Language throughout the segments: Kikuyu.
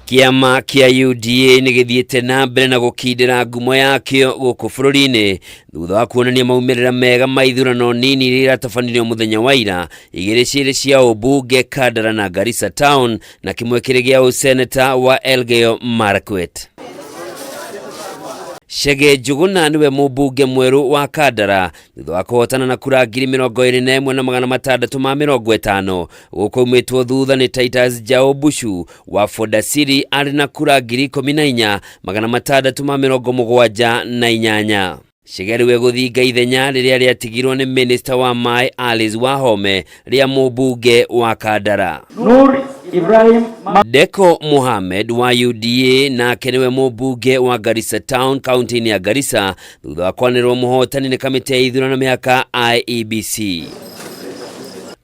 Kĩama kĩa UDA nĩ gĩthiĩte na mbere na gũkindĩra ngumo yakĩo gũkũ bũrũri-inĩ thutha wa kuonania maumĩrĩra mega ma ithurano nini iria iratabanirio mũthenya wa ira, igĩrĩ ciĩrĩ cia ũmbunge Kandara na Garissa Town na kĩmwe kĩrĩ gĩa ũseneta wa Elgeyo Marakwet. Chege Njuguna nĩwe mũmbunge mwerũ wa Kandara thutha wa kũhotana na kura 21,650 gũkũ aumĩtwo thutha nĩ Titus Jao Bushu wa Fodasiri arĩ na kura 14,678. Chege rĩu egũthinga ithenya rĩrĩa rĩatigirwo nĩ minista wa maĩ Alice Wahome rĩa mũmbunge wa Kandara. Nur Ibrahim Deko Mohamed wa UDA nake nĩwe mũmbunge wa Garissa Town kaunti-inĩ ya Garissa thutha wa kwanĩrĩrwo mũhotani nĩ kamĩtĩ ya ithurano mĩhaka IEBC.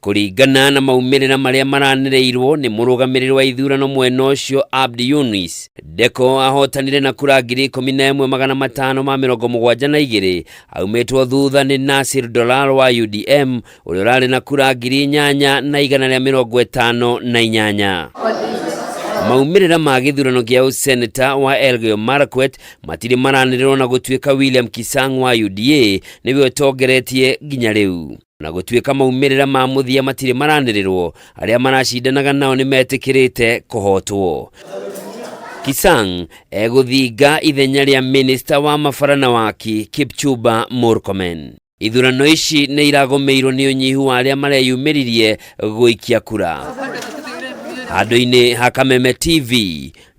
Kũringana na maumĩrĩra marĩa maranĩrĩirwo nĩ mũrũgamĩrĩri wa ithurano mwena ũcio Abdi Yunis, Deko ahotanire na kura 11,572 aumĩtwo thutha nĩ Nasir Dolal wa UDM ũrĩa ũrarĩ na kura 8,158. Maumĩrĩra ma gĩthurano gĩa ũseneta wa Elgeyo Marakwet matirĩ maranĩrĩrwo na gũtuĩka William Kisang wa UDA nĩwe ũtongeretie nginya rĩu. Na gũtuĩka maumĩrĩra ma mũthia matirĩ maranĩrĩrwo, arĩa maracindanaga nao nĩ metĩkĩrĩte kũhotwo. Kisang egũthinga ithenya rĩa minista wa mabara na waki Kipchumba Murkomen. Ithurano ici nĩ iragũmĩirwo nĩ ũnyihu wa arĩa mareyumĩririe gũikia kura. Handũ-inĩ ha Kameme TV,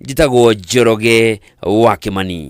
njĩtagwo Njoroge wa Kĩmani.